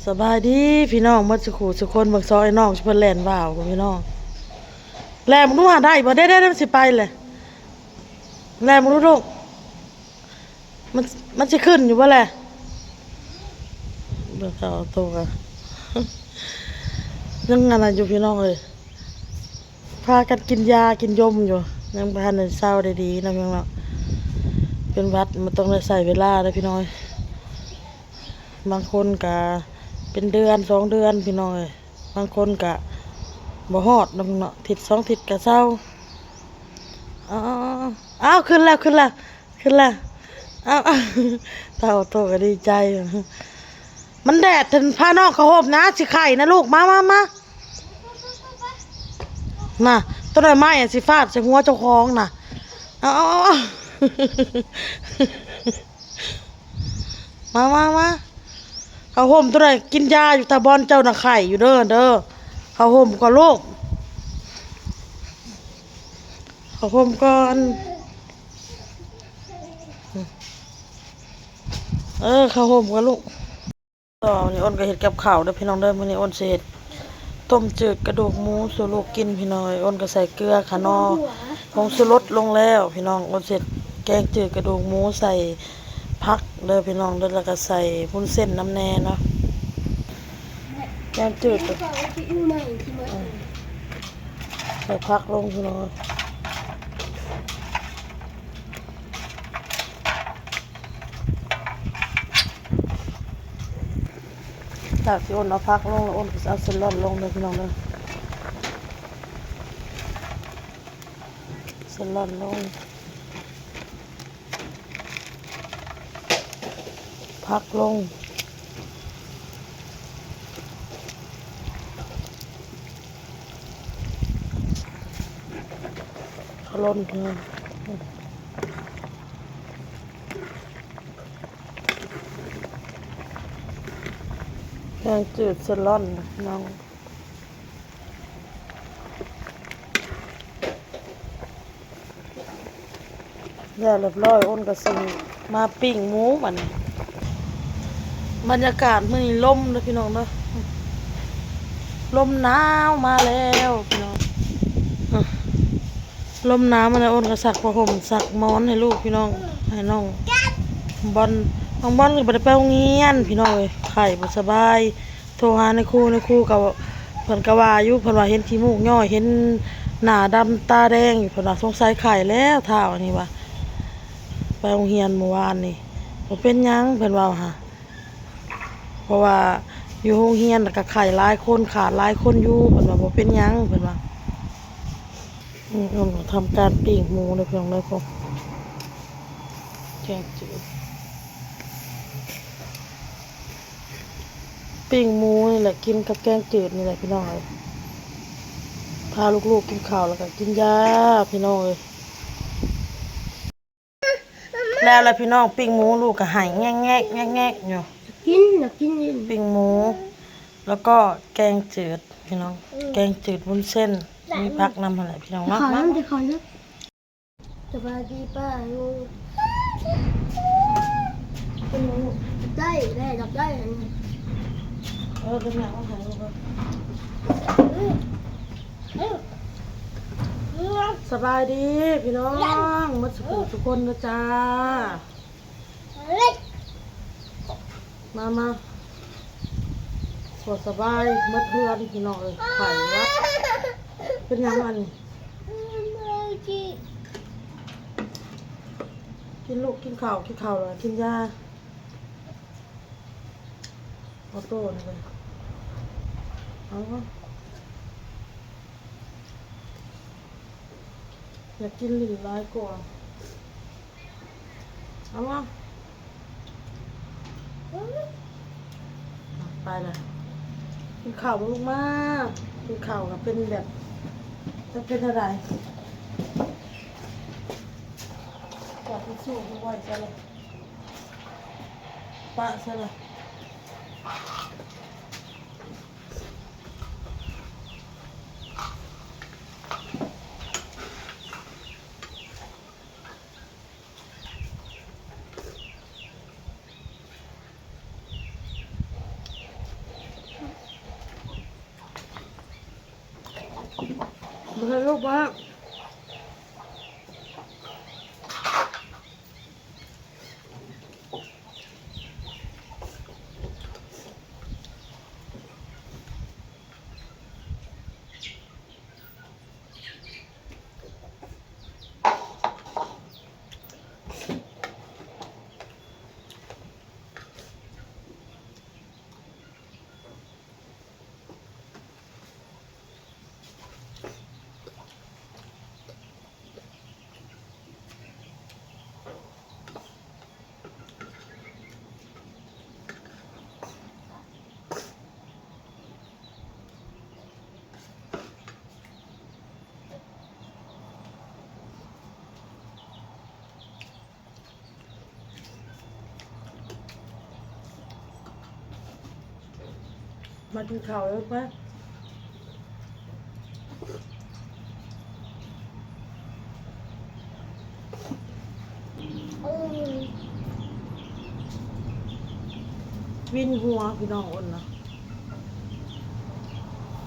ສະບາຍດີພີ່ນ້ອງໝົດສູ່ຄູ່ສູ່ຄົນ ເບິ່ງສອງໄອ້ນ້ອງເພິ່ນແລ່ນວ້າວພີ່ນ້ອງ ແລ່ນບໍ່ຮູ້ຫາໄດ້ບໍ່ ໄດ້ໆ ມັນຊິໄປແຫຼະ ແລ່ນບໍ່ຮູ້ລູກ ມັນ ມັນຊິຂຶ້ນຢູ່ບໍ່ແຫຼະ ເບິ່ງເຂົາໂຕກະ ຍັງອັນນັ້ນຢູ່ພີ່ນ້ອງເອີຍ. ພາກັນກິນຢາກິນຢົມຢູ່ ຍັງບໍ່ທັນໄດ້ເຊົາໄດ້ດີເນາະພີ່ນ້ອງເນາະ ເປັນຫວັດມັນຕ້ອງໄດ້ໃຊ້ເວລາເດີພີ່ນ້ອງເອີຍ ບາງຄົນກະເປັນເດືອນສອງເດືອນພີ່ນ້ອງເອີຍ ບາງຄົນກະບໍ່ຮອດເນາະພີ່ນ້ອງເນາະ ທິດສອງທິດກະເຊົາ ອ້າວ ອ້າວ ຂຶ້ນແລ້ວ ຂຶ້ນແລ້ວ ຂຶ້ນແລ້ວ ອ້າວ ເຕົ້າໂຕກະດີໃຈ ມັນແດດ ພານ້ອງເຂົ້າຮົ່ມນະ ຊິໄຂ້ນະລູກ ມາ ມາ ມາ ນະ ຕົ້ນໄມ້ ໄມ້ຊິຟາດໃສ່ຫົວເຈົ້າຂອງນະ ເອົາ ເອົາ ເອົາ ມາ ມາ ມາ ເຂົ້າຮົ່ມໂຕໃດ ກິນຢາຢູ່ຕາບອນເຈົ້ານະ ໄຂ້ຢູ່ເດີ ເດີ ເຂົ້າຮົ່ມກ່ອນລູກ ເຂົ້າຮົ່ມກ່ອນ ເອີ ເຂົ້າຮົ່ມກ່ອນລູກ. ຕອນນີ້ອ້ນກໍເຮັດກັບເຂົ້າເດີພີ່ນ້ອງເດີ ມື້ນີ້ອ້ນຊິເຮັດຕົ້ມຈືດກະດູກໝູສູ່ລູກກິນພີ່ນ້ອງເອີຍ ອ້ນກໍໃສ່ເກືອ ຂະໜໍ່ ຜົງຊູລົດລົງແລ້ວພີ່ນ້ອງ ອ້ນຊິເຮັດແກງຈືດກະດູກໝູໃສ່ຜັກເດີພີ່ນ້ອງເດີ ແລ້ວກໍໃສ່ວຸ້ນເສັ້ນນຳແດ່ເນາະ ແກງຈືດ ໃສ່ຜັກລົງພີ່ນ້ອງ. ຈາກທີ່ອ້ນເອົາຜັກລົງແລ້ວ ອ້ນກໍຊິເອົາເຊລອນລົງເດີພີ່ນ້ອງເດີ ເຊລອນລົງ ຜັກລົງ ຂະຫຼົ່ນເດີ. ແກງຈືດເຊລອນພີ່ນ້ອງ ແລ້ວລຽບຮ້ອຍ ອ້ນກໍຊິມາປີ້ງໝູບັດນີ້. ບັນຍາກາດມື້ນີ້ລົມເດີພີ່ນ້ອງເດີ ລົມໜາວມາແລ້ວພີ່ນ້ອງ. ລົມໜາວມາແລ້ວ ອ້ນກໍຊັກຜ້າຫົ່ມຊັກໝອນໃຫ້ລູກພີ່ນ້ອງ ໃຫ້ນ້ອງບອນ ນ້ອງບອນກໍບໍ່ໄດ້ໄປໂຮງຮຽນພີ່ນ້ອງເອີຍ ໄຂ້ບໍ່ສະບາຍ ໂທຫານາຍຄູ ນາຍຄູກໍ ເພິ່ນກໍວ່າຢູ່ ເພິ່ນວ່າເຫັນຂີ້ມູກຍ້ອຍ ເຫັນໜ້າດຳຕາແດງຢູ່ ເພິ່ນວ່າສົງໄສໄຂ້ແລ້ວທ້າວອັນນີ້ວ່າ ໄປໂຮງຮຽນມື້ວານນີ້ ບໍ່ເປັນຫຍັງ ເພິ່ນເວົ້າຫາ ເພາະວ່າຢູ່ໂຮງຮຽນລະກະໄຂ້ຫຼາຍຄົນ ຂາດຫຼາຍຄົນຢູ່ ເພິ່ນວ່າບໍ່ເປັນຫຍັງ ເພິ່ນວ່າ. ອືມ ທຳການປີ້ງໝູເດີພີ່ນ້ອງເດີ ແກງຈືດ ປີ້ງໝູນີ້ແຫຼະ ກິນກັບແກງຈືດນີ້ແຫຼະພີ່ນ້ອງເອີຍ ພາລູກໆກິນເຂົ້າ ແລ້ວກະກິນຢາພີ່ນ້ອງເອີຍ. ແລ້ວລະພີ່ນ້ອງ ປີ້ງໝູ ລູກກໍໄຫ້ແງກໆໆຢູ່ ກິນ ຢາກກິນອີກ ປີ້ງໝູ ແລ້ວກໍແກງຈືດພີ່ນ້ອງ ອືມ ແກງຈືດວຸ້ນເສັ້ນ ມີຜັກນຳຫັ້ນແຫຼະພີ່ນ້ອງເນາະ. ສະບາຍດີປ້າລຸງ ເປັນຫຍັງລູກ ໄດ້ ແມ່ຢາກໄດ້ອັນນີ້ ເອີ ເປັນຫຍັງ ເອົາໃຫ້ລູກເອີຍ. ສະບາຍດີພີ່ນ້ອງ ໝົດສູ່ຜູ້ສູ່ຄົນເດີຈ້າ ມາ ມາ ບໍ່ສະບາຍໝົດເຮືອນພີ່ນ້ອງເອີຍ ໄຂ້ຫວັດ ເປັນຫຍັງອັນນີ້ ກິນລູກ ກິນເຂົ້າ ກິນເຂົ້າແລ້ວກິນຢາ. ເອົາໂຕນີ້ເລີຍ ເອົາ ຢາກກິນຫຼິ້ນຫຼາຍກວ່າ ເອົາມາ ໄປລະ ກິນເຂົ້າລູກມາ ກິນເຂົ້າກໍເປັນແບບ ຈະເປັນແນວໃດ ຈັບທິດຊູໄວ້ໃສລະ ປະໃສ່ລະ. ແ ເຮັດລູກບໍ່? ມາກິນເຂົ້າເດີ ໄປ. ວິນຫົວພີ່ນ້ອງ ອົນນະ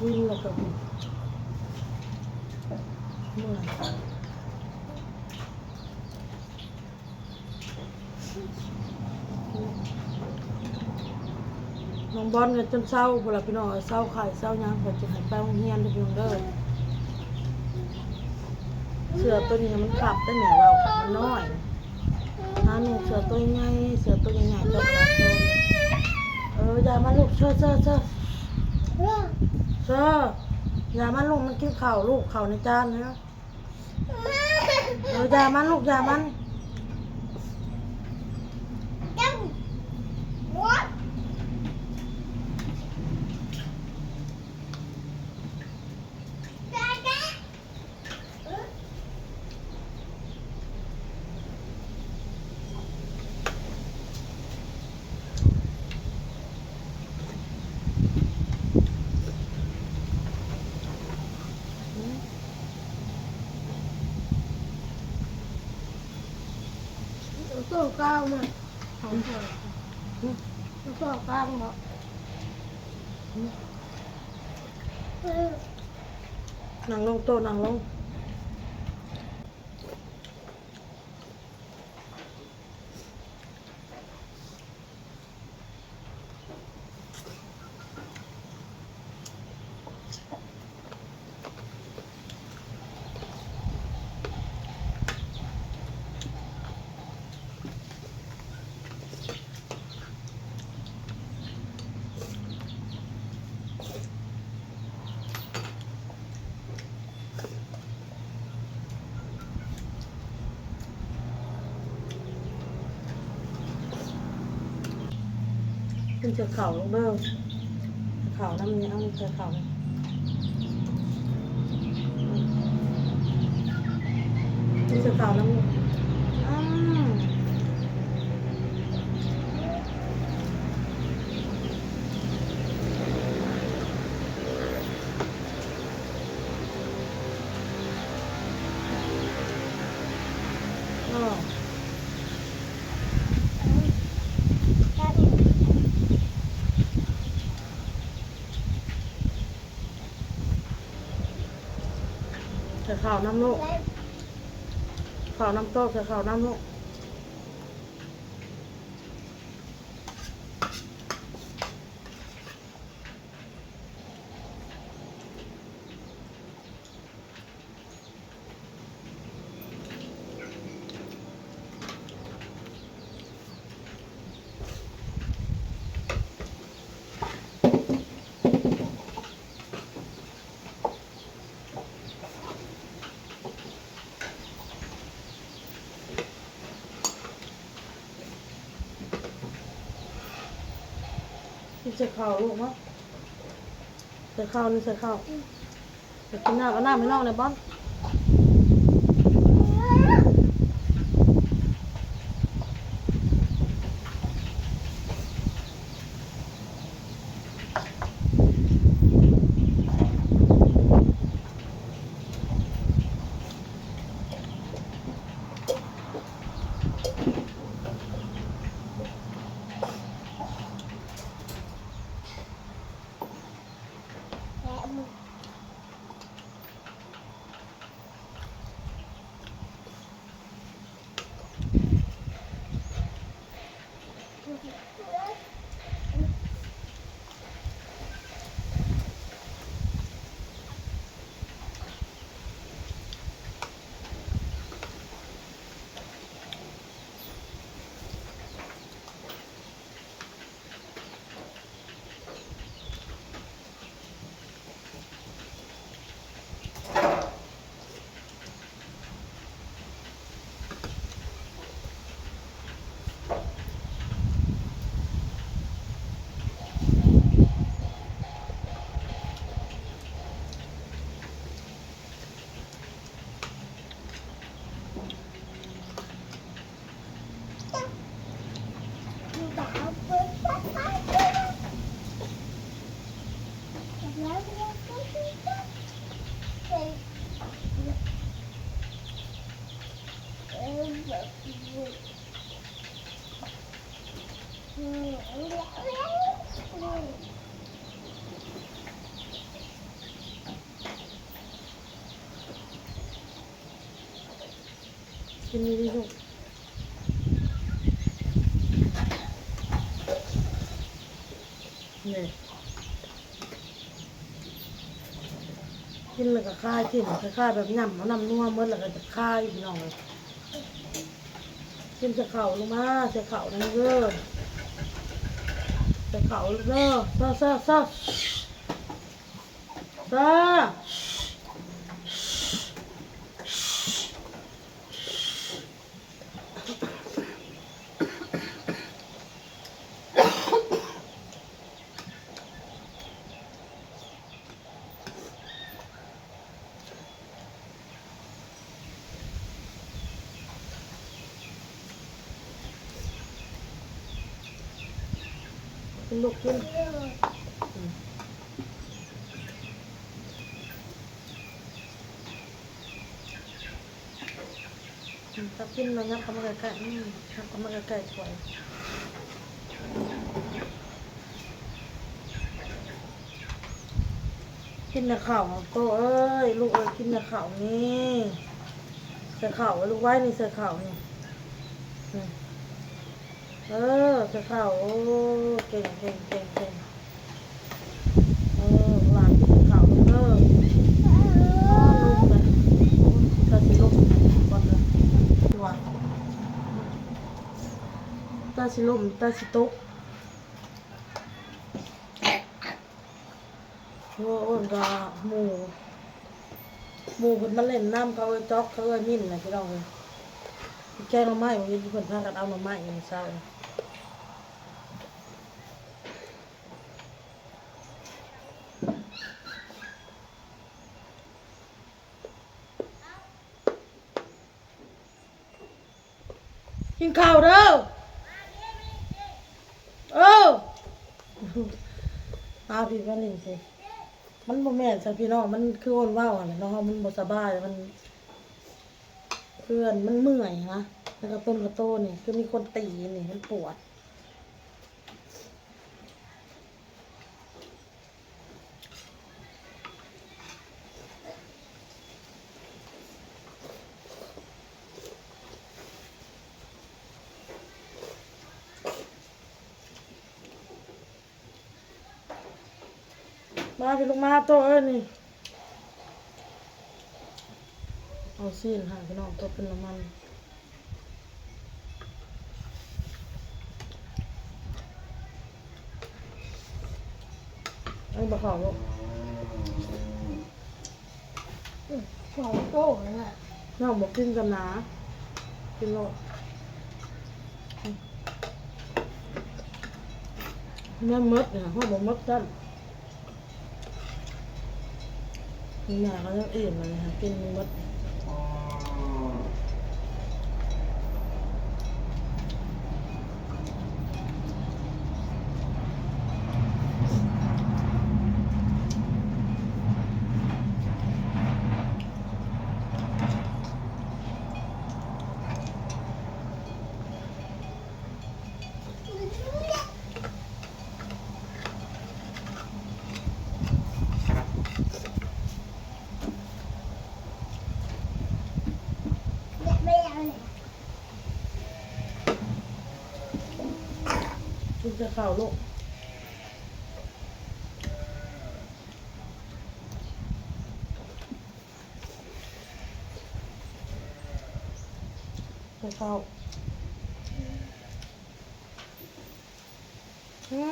ວິນແລ້ວກໍວິນ ເມື່ອຍ. ນ້ອງບອນກໍຈົນເຊົາພຸ້ນລະພີ່ນ້ອງເອີຍ ເຊົາໄຂ້ເຊົາຫຍັງ ຂ້ອຍຈຶ່ງໃຫ້ໄປໂຮງຮຽນເດີພີ່ນ້ອງເດີ. ເສື້ອໂຕນີ້ມັນຄັບໄດ໋ແມ່ເວົ້າ ມັນນ້ອຍ ຫານຸ່ງເສື້ອໂຕໃຫຍ່ ເສື້ອໂຕໃຫຍ່ໆ ເຈົ້າກໍລັກໂຕ. ເອີ ຢ່າມາລູກ ເຊີ ເຊີ ເຊີ ເຊີ ຢ່າມາລູກ ມັນກິນເຂົ້າລູກ ເຂົ້າໃນຈານເດີ. ເອີ ຢ່າມັນລູກ ຢ່າມັນ. ໂຕກາງມາ ໂຕກາງເນາະ. ນັ່ງລົງໂຕ ນັ່ງລົງ. ກິນໃສ່ເຂົ້າເດີ ເຂົ້ານຳນີ້ ເອົາໃສ່ເຂົ້າ ກິນໃສ່ເຂົ້ານຳນີ້ ອືມ. ໃສ່ເຂົ້ານຳລູກ ເຂົ້ານຳໂຕ ໃສ່ເຂົ້ານຳລູກ. ກິນໃສ່ເຂົ້າລູກເນາະ ໃສ່ເຂົ້ານີ້ ໃສ່ເຂົ້າ ຢາກກິນນ້ຳ ເອົານ້ຳໃຫ້ນ້ອງແດ່ບອນ. ແລະ ມື້ ມື້ ກິນນີ້ລູກ ນີ້ ກິນແລ້ວກໍຄາຍຖິ້ມ ຄ້າຍໆແບບຫຍ້ຳເອົານ້ຳນົວໝົດ ແລ້ວກໍຈະຄາຍ ພີ່ນ້ອງເອີຍ. ກິນໃສ່ເຂົ້າລູກມາ ໃສ່ເຂົ້ານຳເດີ ໃສ່ເຂົ້າເດີ ຊາ ຊາ ຊາ. ຊາ. ກິນລູກກິນ ອືມ ອືມ ຖ້າກິນແລ້ວຫຍັບເຂົ້າມາໃກ້ໆ ອືມ ຫຍັບເຂົ້າມາໃກ້ໆຖ້ວຍ. ກິນແຕ່ເຂົ້າ ໂຕເອີຍ ລູກເອີຍ ກິນແຕ່ເຂົ້ານີ້ ໃສ່ເຂົ້າ ລູກໄວ້ນີ້ ໃສ່ເຂົ້ານີ້ ນີ້ ເອີ ໃສ່ເຂົ້າ ໂອ້ ເກັ່ງ ເກັ່ງ ເກັ່ງ ເກັ່ງ ເອີ ຫຼານກິນເຂົ້າເດີ ນອນລົງໄປ ຕາຊິລົມກ່ອນເດີ ຕົວ ຕາຊິລົມ ຕາຊິຕົກ. ໂອ້ ເອີ້ນກະໝູ່ ໝູ່ເພິ່ນມາຫຼິ້ນນຳ ເຂົາເອີ້ນຈອກ ເຂົາເອີ້ນມິ້ນນະ ພີ່ນ້ອງເອີຍ. ແກງໜໍ່ໄມ້ ເຫັນເພິ່ນພາກັນເອົາໜໍ່ໄມ້ມື້ເຊົ້າ. ກິນເຂົ້າເດີ ເອີ ມາພີ່ມານີ້ຊິ ມັນບໍ່ແມ່ນຊັ້ນພີ່ນ້ອງ ມັນຄືຄົນເວົ້າຫັ້ນແຫຼະເນາະ ເຮົາມັນບໍ່ສະບາຍ ມັນ ເພື່ອນ ມັນເມື່ອຍນະ ແລ້ວກະຕົນກະໂຕນີ້ ຄືມີຄົນຕີນີ້ ມັນປວດ. ມາພີ່ລູກມາ ໂຕເອີຍນີ້ ເອົາຊີ້ນໃຫ້ພີ່ນ້ອງ ຕົກເປັນນ້ຳມັນ. ອັນນີ້ບໍ່ເຂົ້າລູກ ອືມ ສອງໂຕນັ້ນແຫຼະ ນ້ອງບໍ່ກິນກັນນາ ກິນໂລດ ອືມ ແມ່ນໝົດນີ້ ຮອດບໍ່ໝົດຊ້ຳ. ແມ່ກໍຍັງອີ່ມ ອັນນີ້ຫາກິນບໍ່ໝົດ. ກິນແຕ່ເຂົ້າລູກ ແຕ່ເຂົ້າ. ອື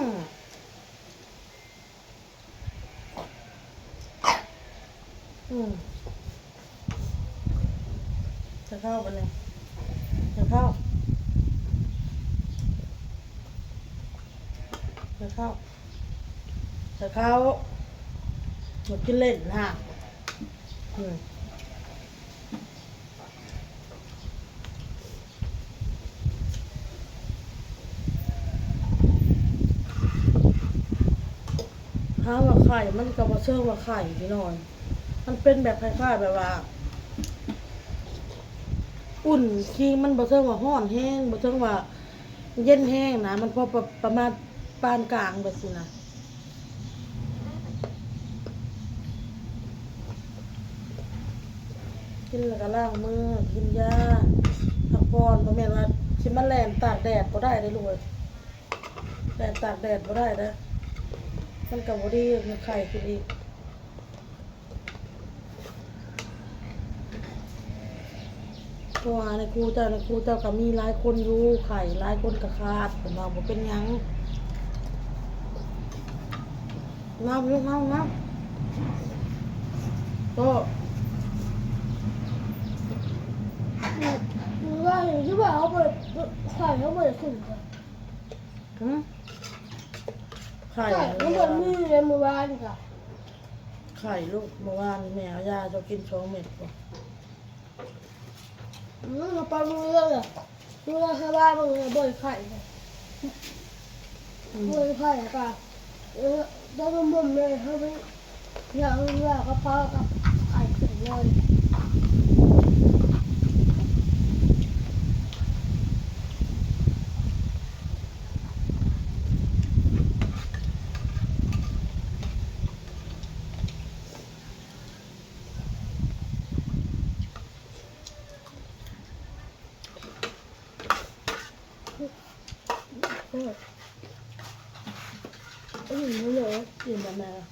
ມ ອືມ ໃສ່ເຂົ້າບາດນີ້ ໃສ່ເຂົ້າ ໃສ່ເຂົ້າ ໃສ່ເຂົ້າ ບໍ່ກິນເຫຼັ້ນນະ ອືມ. ຖາມວ່າໄຂ້ ມັນກໍບໍ່ເຊີງວ່າໄຂ້ພີ່ນ້ອງ ມັນເປັນແບບຄ້າຍໆແບບວ່າ ອຸ່ນ ຄືມັນບໍ່ເຊີງວ່າຮ້ອນແຮງ ບໍ່ເຊີງວ່າເຢັນແຮງນະ ມັນພໍປະ ປະມານປານກາງແບບຊີ້ນະ. ກິນແລ້ວກໍລ້າງມື ກິນຢາ ພັກຜ່ອນ. ບໍ່ແມ່ນວ່າຊິມາແລ່ນຕາກແດດບໍ່ໄດ້ເດ້ລູກເອີຍ, ແລ່ນຕາກແດດບໍ່ໄດ້ເດ້. ມັນກໍບໍ່ດີ ມັນໄຂ້ຂຶ້ນອີກ. ໂທຫານາຍຄູເຈົ້າ, ນາຍຄູເຈົ້າກໍມີຫຼາຍຄົນຢູ່ໄຂ້, ຫຼາຍຄົນກໍຂາດ, ເພິ່ນວ່າບໍ່ເປັນຫຍັງ. ງາມຢູ່ ງາມ ງາມ. ໂຕ ມື້ວານນີ້ຄືວ່າເຮົາບໍ່ໄດ້ ໄຂ້ເຮົາບໍ່ໄດ້ຂຶ້ນກະ ຫື? ໄຂ້ ໄຂ້ ມັນບໍ່ມີເລີຍມື້ວານນີ້ກະ ໄຂ້ລູກ. ມື້ວານນີ້ແມ່ເອົາຢາໃຫ້ເຈົ້າກິນສອງເມັດພຸ້ນ. ອືມ ໄປມື້ເຮືອນລະ ມື້ເຮືອນຊາວບ້ານເບິ່ງລະບໍ່ໄດ້ໄຂ້ເລີຍ. ອືມ ບໍ່ໄດ້ໄຂ້ກະ ເອີ ຕອນນຳເບິ່ງແມ່ເຮົາໄປ ຢາກ ຢາກກະເປົາກະໄຂ້ຂຶ້ນເລີຍ. ອືມ ນີ້ເລີຍ ກິນແບບນັ້ນລະ.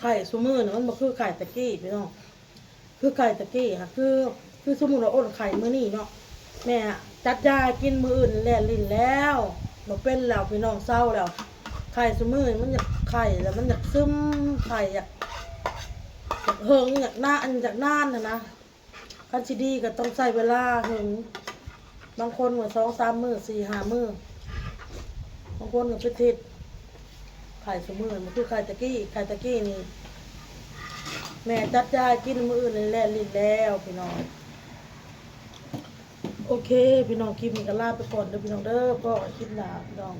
ໄຂ້ຊຸມື້ນີ້ມັນບໍ່ຄືໄຂ້ຕະກີ້ພີ່ນ້ອງ, ຄືໄຂ້ຕະກີ້ຫະ ຄື ຄືສົມມຸດວ່າອົດໄຂ້ມື້ນີ້ເນາະ ແມ່ຈັດຢາໃຫ້ກິນ, ມື້ອື່ນແລ່ນຫຼິ້ນແລ້ວ ບໍ່ເປັນແລ້ວພີ່ນ້ອງ, ເຊົາແລ້ວ. ໄຂ້ຊຸມື້ນີ້ມັນຢາກໄຂ້ ແລ້ວມັນຢາກຊຶມ, ໄຂ້ຢາກ ຢາກເຫິງ ຢາກນານ ອັນ ຢາກນານຫັ້ນນະ. ຄັນຊິດີກໍຕ້ອງໃຊ້ເວລາເຫິງ, ບາງຄົນກໍສອງສາມມື້ ສີ່ຫ້າມື້, ບາງຄົນກໍເປັນທິດ. ໄຂ້ຊຸມື້ບໍ່ຄືໄຂ້ຕະກີ້, ໄຂ້ຕະກີ້ນີ້ແມ່ຈັດຢາໃຫ້ກິນ, ມື້ອື່ນແລ່ນຫຼິ້ນແລ້ວພີ່ນ້ອງ. ໂອເຄພີ່ນ້ອງ, ຄລິບນີ້ກໍລາໄປກ່ອນເດີພີ່ນ້ອງເດີ, ພໍ້ກັນຄລິບໜ້າພີ່ນ້ອງ.